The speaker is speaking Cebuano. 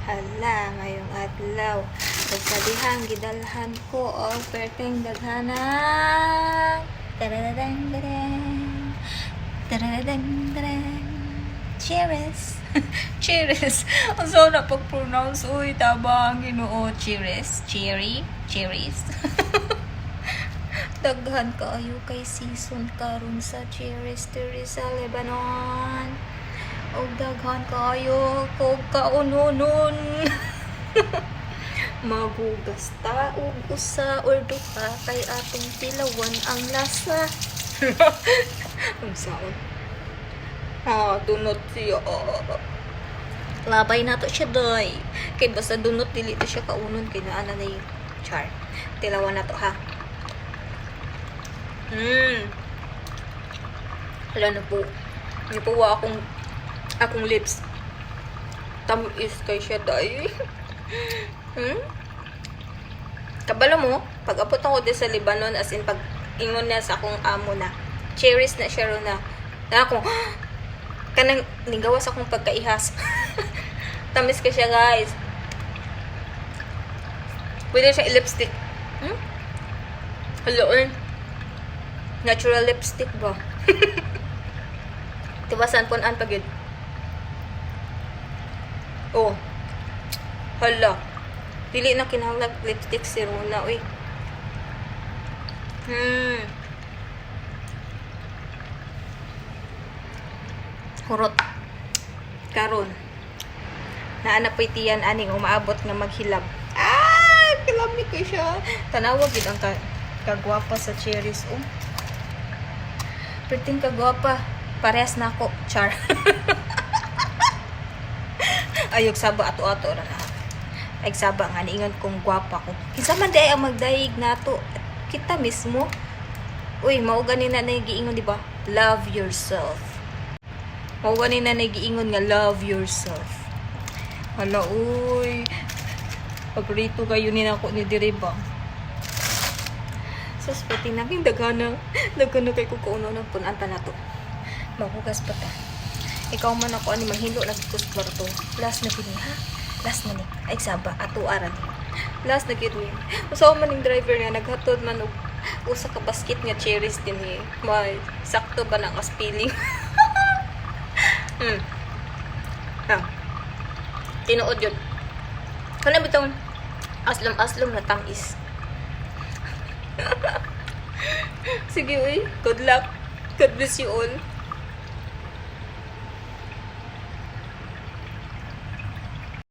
Hala, ngayong adlaw. Pagkadihang gidalhan ko og perteng daghanang taradadang dadang taradadang dadang cherries. Cherries. Ang so na pag-pronounce. Uy, tabang Ginoo. Cherries. Cherry. Cherries. Daghan kaayo kay season karon sa cherries diri sa Lebanon. Og daghan kaayo kog kaunonon. Maghugas ta og usa or duha kay atong tilawan ang lasa. Unsaon? Ah, dunot siya. Labay nato siya, doy. Kay basta dunot, dili to siya kaunon kay naa na yung char. Tilawan nato ha. Hala na po. Nipuwa akong lips. Tamis kay siya, day. Kabalo mo, pag abot ako di sa Lebanon, as in pag ingon na sa akong amo na, cherries na siya ron na, na ako, kanang nigawas akong pagkaihas. Tamis ka siya, guys. Pwede siya i-lipstick. Hello, eh. Natural lipstick ba? Tiwasan po an pagid. Oh. Hala. Dili na kinahanglan lipstick si Rona, uy. Hurot. Karon. Naa na po'y tiyan aning umaabot nga maghilab. Ah, kalami ko siya. Tanawa gid ang kagwapa sa cherries, oh. Perting kagwapa. Parehas na ako. Char. Ayog saba ato-ato ra na. Ay saba nga niingon kong gwapa ko. Kinsa man diay ang magdayeg nato? Kita mismo. Uy, mao gani na giingon, di ba? Love yourself. Mao gani na giingon nga love yourself. Hala, uy. Paborito kayo ni nako ni diri ba? Sus, pati naging daghana. Daghana kay ko kauno ng punanta na to. Maghugas pa ta. Ikaw man ako ani mahilo nagkus kwarto. Last na kini ha. Last na ni. Ay saba ato ara ni. Last na gid ni. Usaw man ning driver nga naghatod man og usa ka basket nga cherries din ni. May sakto ba nang aspiling? Ha. Tinuod yun. Kana bitong aslom-aslom na tamis. Sige, uy. Good luck. God bless you all.